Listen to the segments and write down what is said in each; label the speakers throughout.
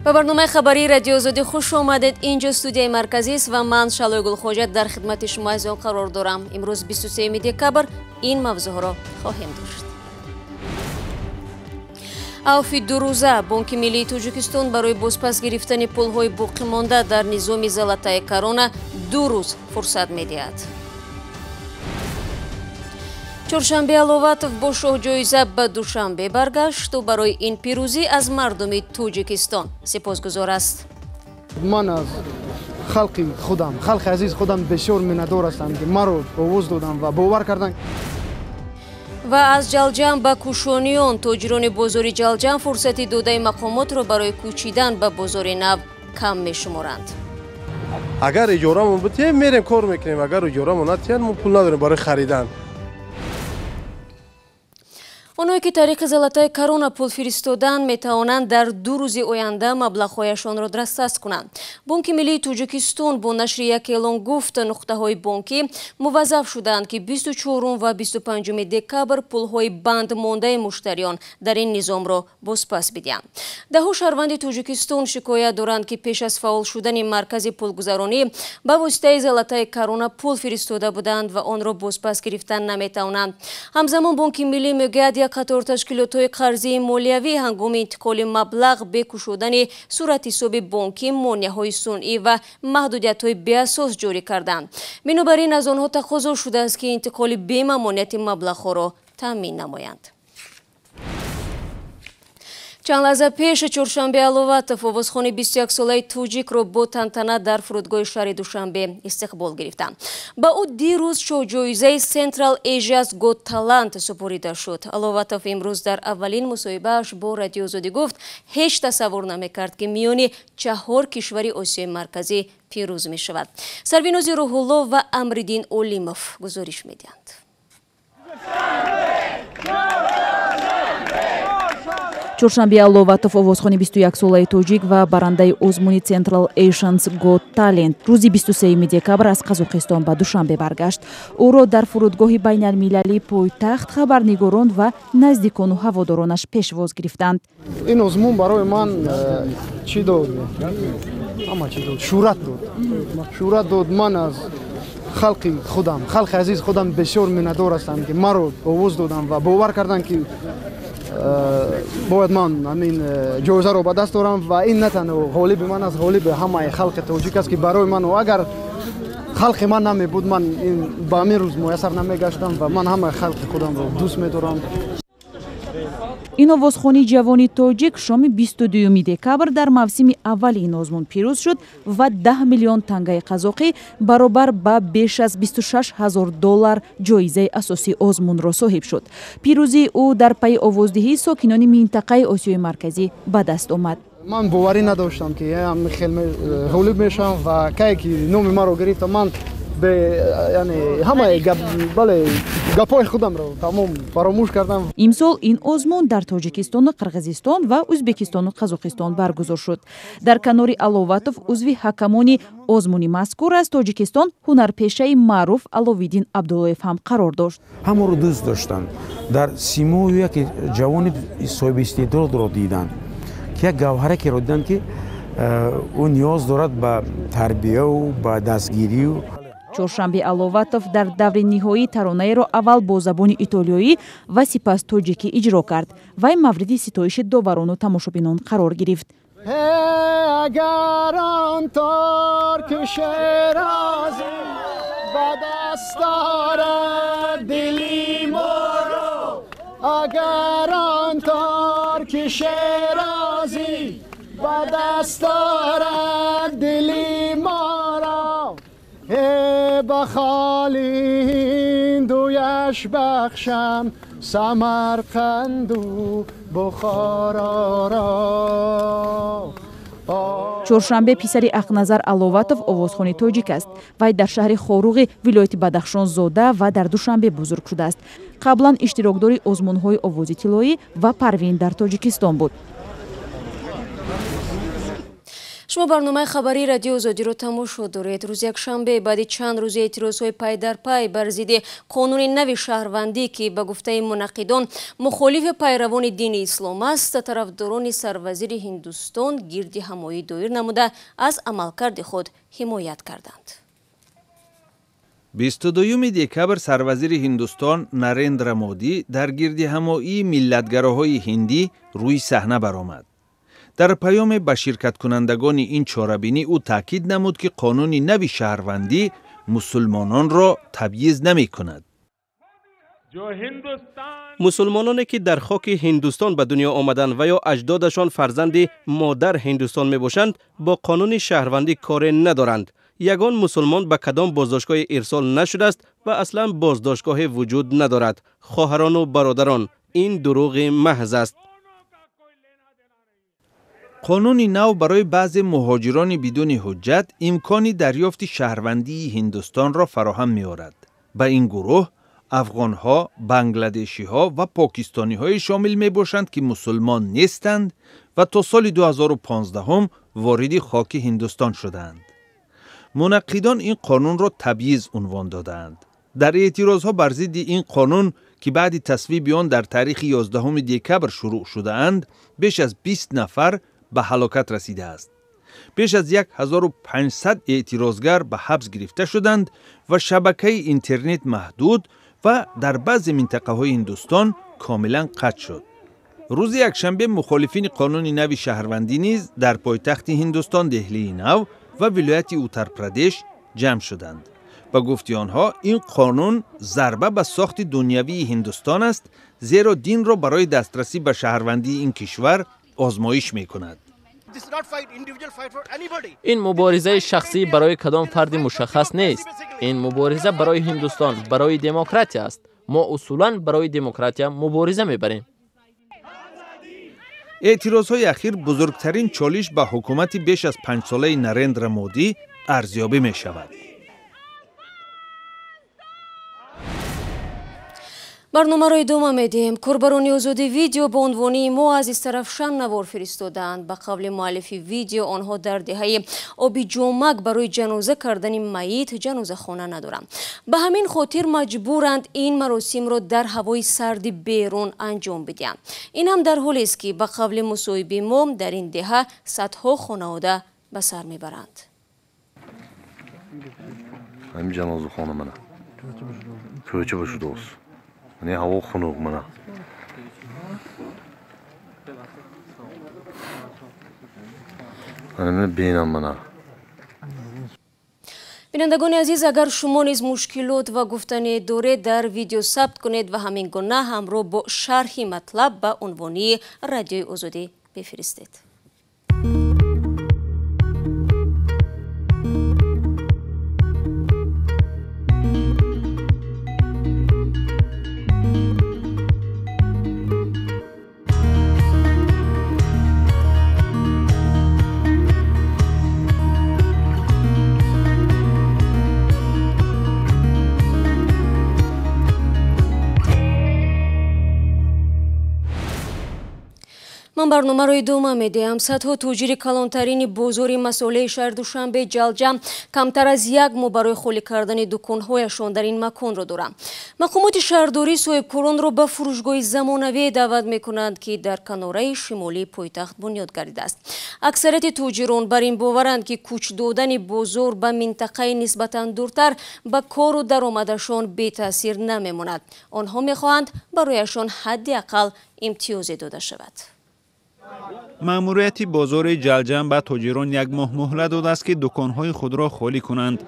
Speaker 1: Ба барномаи хабарии Радиои Озодӣ хуш омадед. Инҷо студияи марказӣ аст ва ман Шалои Гулхоҷа дар хидмати шумо азизон қарор дорам. Имрӯз 23 декабр ин мавзӯъро хоҳем дошт. Авфи дурӯза Бонки Миллии Тоҷикистон барои бозпас гирифтани пулҳои боқимонда дар низоми Золотая Корона 2 рӯз фурсат медиҳад. Чоршанбе Аловатов бо шоҳҷоиза ба Душанбе баргашт ва барои ин пирӯзӣ аз мардуми Тоҷикистон сипосгузор аст.
Speaker 2: Ман аз халқи худам, халқи азиз худам бисёр миннатдор ҳастам, ки маро овоз додам ва бовар карданд.
Speaker 1: Ва аз Ҷалҷам ба Кушониён тоҷирони бозори Ҷалҷам фурсати додаи мақомотро барои кӯчидан ба бозори нав кам мешуморанд.
Speaker 3: Агар иҷорамон битиҳем, мерем кор мекунем, агар иҷорамон натиҳанд, мо пул надорем барои харидан.
Speaker 1: Оное ки тариқи Золотая Корона пул фиристоданд, метавонанд дар 2 рӯзи оянда маблағҳояшонро дастрас кунанд. Бонки Миллии Тоҷикистон бо нашри як эълон гуфт, нуқтаҳои бонкӣ муваззаф шуданд, ки 24 ва 25 декабр пулҳои бандмондаи муштариён дар ин низомро бозпас бидиҳанд. Даҳҳо шаҳрванди Тоҷикистон шикоят доранд, ки пеш аз фаъол шудани маркази пулгузаронӣ ба воситаи Золотая Корона пул фиристода буданд ва онро бозпас гирифтан наметавонанд. Ҳамзамон Бонки Миллӣ мегӯяд, як қатор ташкилотҳои қарзии молиявӣ ҳангоми интиқоли маблағ бекушодани суратҳисоби бонкӣ монеаҳои сунъӣ ва маҳдудиятҳои беасос ҷорӣ карданд. Бинобар ин аз онҳо тақозо шудааст, ки интиқоли бемамониати маблағҳоро таъмин намоянд. Чанд лаҳза пеш Чоршанбе Аловатов овозхони 21-солаи тоҷикро бо тантана дар фурудгоҳи шаҳри Душанбе истиқбол гирифтанд. Ба ӯ дирӯз шоҳҷоизаи Central Asia's Got Talent супорида шуд. Аловатов имрӯз дар аввалин мусоҳибааш бо Радиои Озодӣ гуфт, ҳеҷ тасаввур намекард, ки миёни 4 кишвари Осиёи Марказӣ пирӯз мешавад. Сарвинози Рӯҳулло ва Амриддин Олимов гузориш медиҳанд.
Speaker 4: Чоршанбе Аловатов овозхони 21-солаи тоҷик ва барандаи озмуни Central Asians Got Talent рӯзи 23 декабр аз Қазоқистон ба Душанбе баргашт. Ӯро дар фурудгоҳи байналмилалии пойтахт хабарнигорон ва наздикону ҳаводоронаш пешвоз гирифтанд.
Speaker 2: Ин озмун барои ман чӣ дод? Ҳама чӣ дод? Шӯҳрат дод. Шӯҳрат дод. Ман аз халқи худам, халқи азиз худам бисёр миннатдор ҳастам, ки маро овоз додам ва бовар карданд, ки бояд ман ҳамин ҷоизаро ба даст дорам ва ин на танҳо ғолиби ман аст, ғолиби ҳамаи халқи тоҷик аст, ки барои ман, агар халқи ман намебуд, ман ба ҳамин рӯз муяссар намегаштам ва ман ҳамаи халқи худамро дӯст медорам.
Speaker 4: Ин овозхони ҷавони тоҷик шоми 22 декабр дар мавсими аввали ин озмун пирӯз шуд ва 10 миллион тангаи қазоқӣ баробар ба беш аз 26 ҳазор доллар ҷоизаи асосии озмунро соҳиб шуд. Пирӯзии ӯ дар пайи овоздиҳии сокинони минтақаи Осиёи Марказӣ ба даст омад.
Speaker 2: Ман боварӣ надоштам, ки хел ғолиб мешавам ва кае ки номи маро гирифта, ман ҳамаи гапҳои худамро тамом фаромӯш кардам.
Speaker 4: Имсол ин озмун дар Тоҷикистону Қирғизистон ва Ӯзбекистону Қазоқистон баргузор шуд. Дар канори Аловатов узви ҳакамони озмуни мазкур аз Тоҷикистон ҳунарпешаи маъруф Аловиддин Абдуллоев ҳам қарор дошт.
Speaker 5: Ҳамаро дӯст доштанд. Дар симои яке ҷавони соҳиби истеъдодро диданд, ки як гавҳаракеро диданд, ки ӯ ниёз дорад ба тарбияву ба дастгирию.
Speaker 4: Чоршанбе Аловатов дар даври ниҳоӣ таронаеро аввал бо забони итолиёӣ ва сипас тоҷикӣ иҷро кард. Вай мавриди ситоиши доварону тамошобинон қарор гирифт.
Speaker 2: Агар он торки Шерозӣ ба даст орад дили моро, агар он торки Шерозӣ ба даст орад дили моро, ба холи ҳиндуяш бахшам Самарқанду Бухороро.
Speaker 4: Чоршанбе писари Ақназар Аловатов овозхони тоҷик аст. Вай дар шаҳри Хоруғи вилояти Бадахшон зода ва дар Душанбе бузург шудааст. Қаблан иштирокдори озмунҳои овози тиллоӣ ва Парвин дар Тоҷикистон буд.
Speaker 1: Шумо барномаи хабарии Радиои Озодиро тамошо доред. Рӯзи якшанбе баъди чанд рӯзи эътирозҳои пайдарпай бар зидди қонуни нави шаҳрвандӣ, ки ба гуфтаи мунаққидон мухолифи пайравони дини ислом аст, тарафдорони сарвазири Ҳиндустон гирди ҳамоӣ доир намуда аз амалкарди худ ҳимоят карданд.
Speaker 6: 22 декабр сарвазири Ҳиндустон Нарендра Модӣ дар гирди ҳамоии миллатгароҳои ҳиндӣ рӯи саҳна баромад. Дар паёме ба ширкаткунандагони ин чорабинӣ ӯ таъкид намуд, ки қонуни нави шаҳрвандӣ мусулмононро табъиз намекунад.
Speaker 7: Мусулмононе ки дар хоки Ҳиндустон ба дунё омаданд ва ё аҷдодашон фарзанди модар Ҳиндустон мебошанд, бо қонуни шаҳрвандӣ коре надоранд. Ягон мусулмон ба кадом боздоштгоҳе ирсол нашудааст ва аслан боздоштгоҳе вуҷуд надорад. Хоҳарону бародарон, ин дурӯғи маҳз аст.
Speaker 6: Қонуни нав барои баъзе муҳоҷирони бидуни ҳуҷҷат имкони дарёфти шаҳрвандии Ҳиндустонро фароҳам меорад. Ба ин гурӯҳ афғонҳо, бангладешиҳо ва покистониҳое шомил мебошанд, ки мусулмон нестанд ва то соли 2015 вориди хоки Ҳиндустон шудаанд. Мунаққидон ин қонунро табъиз унвон додаанд. Дар эътирозҳо бар зидди ин қонун, ки баъди тасвиби он дар таърихи 11 декабр шурӯъ шудаанд, беш аз 20 нафар ба ҳалокат расидааст. Беш аз 1500 эътирозгар ба ҳабс гирифта шуданд ва шабакаи интернет маҳдуд ва дар баъзе минтақаҳои Ҳиндустон комилан қатъ шуд. Рӯзи якшанбе мухолифини қонуни нави шаҳрвандӣ низ дар пойтахти Ҳиндустон Деҳлии Нав ва вилояти Утарпрадеш ҷамъ шуданд. Ба гуфти онҳо, ин қонун зарба ба сохти дунявии Ҳиндустон аст, зеро динро барои дастрасӣ ба шаҳрвандии ин кишвар озмоиш мекунад.
Speaker 8: Ин муборизаи шахсӣ барои кадом фарди мушаххас нест. Ин мубориза барои Ҳиндустон, барои демократия аст. Мо усулан барои демократия мубориза мебарем.
Speaker 6: Эътирозҳои ахир бузургтарин чолиш ба ҳукумати беш аз панҷсолаи Нарендра Модӣ арзёбӣ мешавад.
Speaker 1: Барномаро идома медиҳем. Корбарони озоди видео бо унвони мо аз Истарафшан навор фиристодаанд. Ба қавли муаллифи видео, онҳо дар деҳаи оби ҷомак барои ҷаноза кардани майит ҷанозахона надоранд. Ба ҳамин хотир маҷбуранд ин маросимро дар ҳавои сарди берун анҷом бидиҳанд. Ин ҳам дар ҳолест, ки ба қавли мусоҳиби мо дар ин деҳа садҳо хонавода ба сар мебаранд.
Speaker 9: Ҳамин ҷанозахона мана кӯча ба шудааст. Не, ҳаво хунук мана. Ана бинам мана.
Speaker 1: Бинандагони азиз, агар шумо низ мушкилот ва гуфтане доред, дар видео сабт кунед ва ҳамин гуна ҳамроҳ бо шарҳи матлаб ба унвони Радиои Озодӣ бифиристед. Ман барномаро идома медиҳам. Садҳо тоҷири калонтарини бозори масолеи шаҳри Душанбе Ҷалҷам камтар аз як моҳ барои холӣ кардани дуконҳояшон дар ин маконро доранд. Мақомоти шаҳрдорӣ соҳибкоронро ба фурӯшгоҳи замонавӣ даъват мекунанд, ки дар канораи шимолии пойтахт бунёд гардидааст. Аксарияти тоҷирон бар ин боваранд, ки кӯч додани бозор ба минтақаи нисбатан дуртар ба кору даромадашон бетаъсир намемонад. Онҳо мехоҳанд барояшон ҳадди ақал имтиёзе дода шавад.
Speaker 10: Маъмурияти бозори Ҷалҷам ба тоҷирон як моҳ муҳлат додааст, ки дуконҳои худро холӣ кунанд.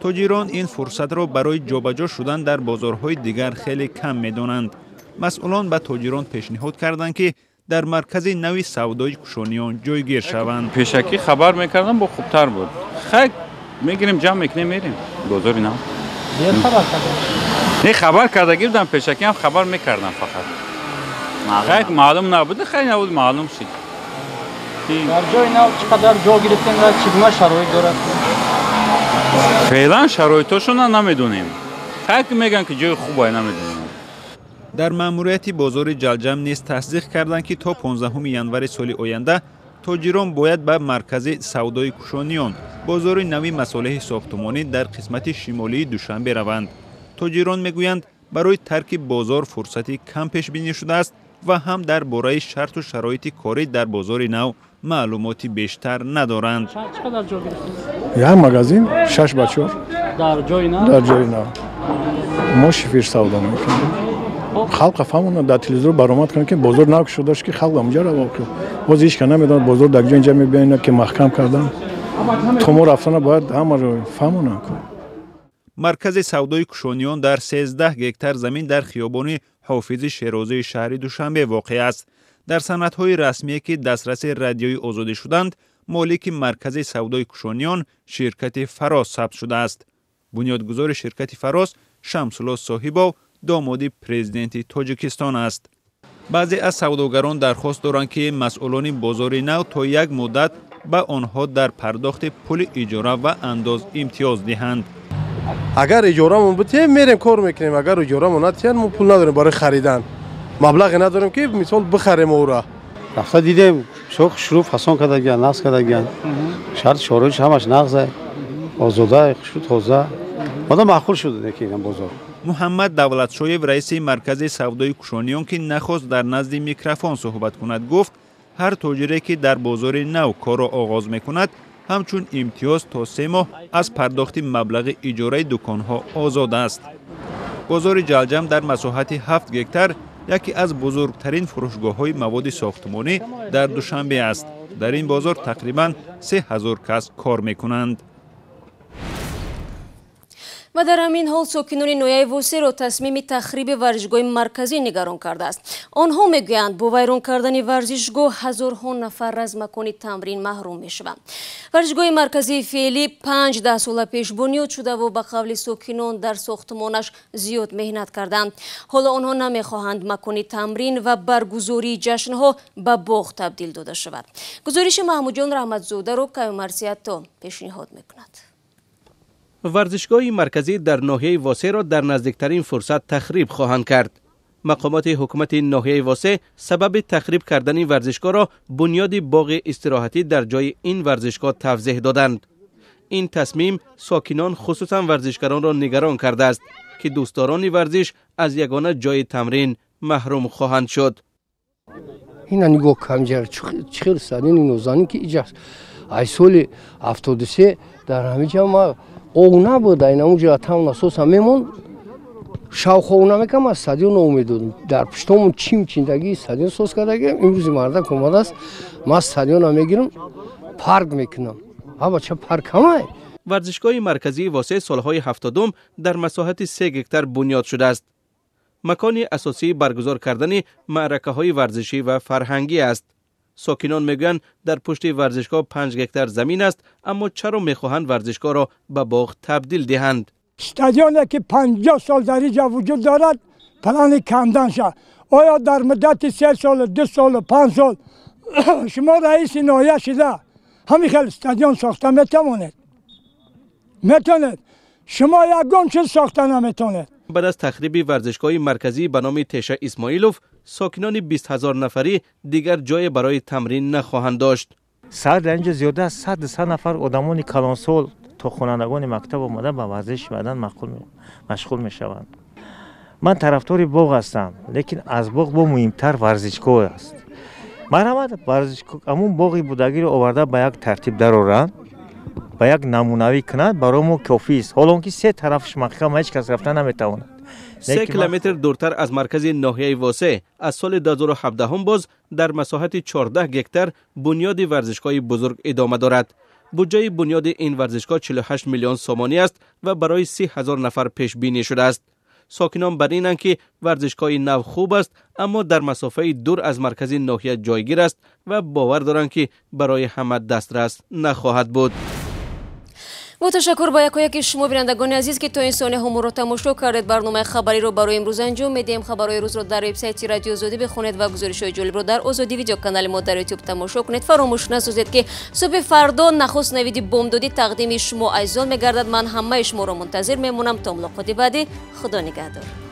Speaker 10: Тоҷирон ин фурсатро барои ҷобаҷо шудан дар бозорҳои дигар хеле кам медонанд. Масъулон ба тоҷирон пешниҳод карданд, ки дар маркази нави савдои кушониён ҷойгир шаванд.
Speaker 11: Пешакӣ хабар мекардам, бо хубтар буд. Хай мегирем, ҷамъ мекунем, мерем бозори нав. Не, хабар кардагӣ будам, пешакӣ ҳам хабар мекардам фақат. Хай маълум набуд, хай набуд, маълум шуд.
Speaker 12: Дар ҷои нав чӣ қадар ҷо гирифтем ва чӣ гуна шароит дорад?
Speaker 11: Феълан шароитошонро намедонем. Хай ки мегӯянд, ки ҷои хубае, намедонем.
Speaker 10: Дар маъмурияти бозори Ҷалҷам низ тасдиқ карданд, ки то 15 январи соли оянда Тоҷирон бояд ба маркази савдои Кушониён, бозори нави масолеҳи сохтумонӣ дар қисмати шимолии Душанбе раванд. Тоҷирон мегӯянд, барои тарки бозор фурсати кам пешбинӣ шудааст ва ҳам дар бораи шарту шароити корӣ дар бозори нав маълумоти бештар надоранд.
Speaker 13: Як магазин 6 ба 4
Speaker 12: дар ҷои нав,
Speaker 13: дар ҷои нав мо шифир савдо мекунем. Халқа фаҳмонад, дар телевизор баромад кунад, ки бозор нав шудааст, ки халқ онҷа равад. Боз ҳеч ка намедонад бозор дар ҷо инҷа мебиёяд, ки маҳкам кардан. То мо рафтана бояд ҳамаро фаҳмонанд.
Speaker 10: Маркази савдои Кушониён дар 13 гектар замин дар хиёбони Ҳофизи Шерозии шаҳри Душанбе воқеъ аст. Дар санадҳои расмие, ки дастраси Радиои Озодӣ шуданд, молики маркази савдои Кушониён ширкати Фароз сабт шудааст. Бунёдгузори ширкати Фароз Шамсулло Соҳибов домоди президенти Тоҷикистон аст. Баъзе аз савдогарон дархост доранд, ки масъулони бозори нав то як муддат ба онҳо дар пардохти пули иҷора ва андоз имтиёз диҳанд.
Speaker 3: Агар иҷорамон битиҳем, мерем кор мекунем. Агар иҷорамон натиҳанд, мо пул надорем барои харидан, маблағе надорем, ки мисол бихарем ӯра.
Speaker 14: Рафта дидем, бисёр хушрӯ фасон кардагиян, нағз кардагиян, шарт шароитш ҳамаш нағзе, озода, хушрӯ, тоза, одам маъқул шуд ки ин бозор.
Speaker 10: Муҳаммад Давлатшоев, раиси маркази савдои Кушониён, ки нахост дар назди микрофон суҳбат кунад, гуфт, ҳар тоҷире, ки дар бозори нав корро оғоз мекунад, ҳамчун имтиёз то 3 моҳ аз пардохти маблағи иҷораи дуконҳо озод аст. Бозори Ҷалҷам дар масоҳати 7 гектар яке аз бузургтарин фурӯшгоҳҳои маводи сохтмонӣ дар Душанбе аст. Дар ин бозор тақрибан 3000 кас кор мекунанд.
Speaker 1: Ва дар ҳамин ҳол сокинони ноҳияи Восеро тасмими тахриби варзишгоҳи марказӣ нигарон кардааст. Онҳо мегӯянд, бо вайрон кардани варзишгоҳ ҳазорҳо нафар аз макони тамрин маҳрум мешаванд. Варзишгоҳи марказии феълӣ 5-10 сола пеш бунёд шудаву ба қавли сокинон дар сохтмонаш зиёд меҳнат карданд. Ҳоло онҳо намехоҳанд макони тамрин ва баргузории ҷашнҳо ба боғ табдил дода шавад. Гузориши Маҳмудҷон Раҳматзодаро Каюмарсиятто пешниҳод мекунад.
Speaker 7: Варзишгоҳи марказӣ дар ноҳияи Восеро дар наздиктарин фурсат тахриб хоҳанд кард. Мақомоти ҳукумати ноҳияи Восе сабаби тахриб кардани варзишгоҳро бунёди боғи истироҳатӣ дар ҷои ин варзишгоҳ тавзеҳ доданд. Ин тасмим сокинон, хусусан варзишгаронро нигарон кардааст, ки дӯстдорони варзиш аз ягона ҷои тамрин маҳрум хоҳанд шуд.
Speaker 15: Ина нигоҳ камҷар чӣ хел стадиони нозанин, ки иҷа ай соли 73 дар ҳамиҷа ма ов набуд, айнамуҷа там насоса мемонд, шавхов намекам, аз стадион ов медодем. Дар пуштомон чим чиндагии стадион соз кардагием. Имрӯзи мардак омадааст, ман стадиона мегирам, парк мекунам. Ҳа бача, парк ҳамай.
Speaker 7: Варзишгоҳи марказии Восе солҳои 70 дар масоҳати 3 гектар бунёд шудааст. Макони асосии баргузор кардани маъракаҳои варзишӣ ва фарҳангӣ аст. Сокинон мегӯянд, дар пушти варзишгоҳ 5 гектар замин аст, аммо чаро мехоҳанд варзишгоҳро ба боғ табдил диҳанд?
Speaker 16: Стадионе ки 50 сол дар инҷа вуҷуд дорад, плани кандан шад. Оё дар муддати 3 сол, 2 сол, 5 сол шумо раиси ноҳия шуда ҳамин хел стадион сохта метавонед? Метавонед? Шумо ягон чиз сохта наметавонед.
Speaker 7: Баъд аз тахриби варзишгоҳи марказӣ ба номи Теша Исмоилов, сокинони 20 ҳазор нафарӣ дигар ҷое барои тамрин нахоҳанд дошт.
Speaker 17: Сар дар инҷо зиёда аз 100 нафар одамони калонсол то хонандагони мактаб омада ба варзиш баъдан машғул мешаванд. Ман тарафдори боғ ҳастам, лекин аз боғ бо муҳимтар варзишгоҳ аст. Марҳамат, ҳамун боғи будагиро оварда ба як тартиб дароранд, ба як намунавӣ кунад, барои мо кофист. Ҳоло он ки се тарафаш маҳкам, ҳеҷ кас рафта наметавонад.
Speaker 7: 3 километр дуртар аз маркази ноҳияи Восе аз соли 2017 боз дар масоҳати 14 гектар бунёди варзишгоҳи бузург идома дорад. Буҷаи бунёди ин варзишгоҳ 48 миллион сомонӣ аст ва барои 30 ҳазор нафар пешбинӣ шудааст. Сокинон бар инанд, ки варзишгоҳи нав хуб аст, аммо дар масофаи дур аз маркази ноҳия ҷойгир аст ва бовар доранд, ки барои ҳама дастрас нахоҳад буд.
Speaker 1: Бо ташаккур ба якояки шумо, бинандагони азиз, ки то ин сонияҳо моро тамошо кардед. Барномаи хабариро барои имрӯз анҷом медиҳем. Хабарҳои рӯзро дар вебсайти Радио Озодӣ бихонед ва гузоришҳои ҷолибро дар Озодӣ видеоканали мо дар Ютуб тамошо кунед. Фаромӯш насозед, ки субҳи фардо нахуст навиди бомдодӣ тақдими шумо азизон мегардад. Ман ҳамаи шуморо мунтазир мемонам. То мулоқоти баъдӣ, Худо нигаҳдор.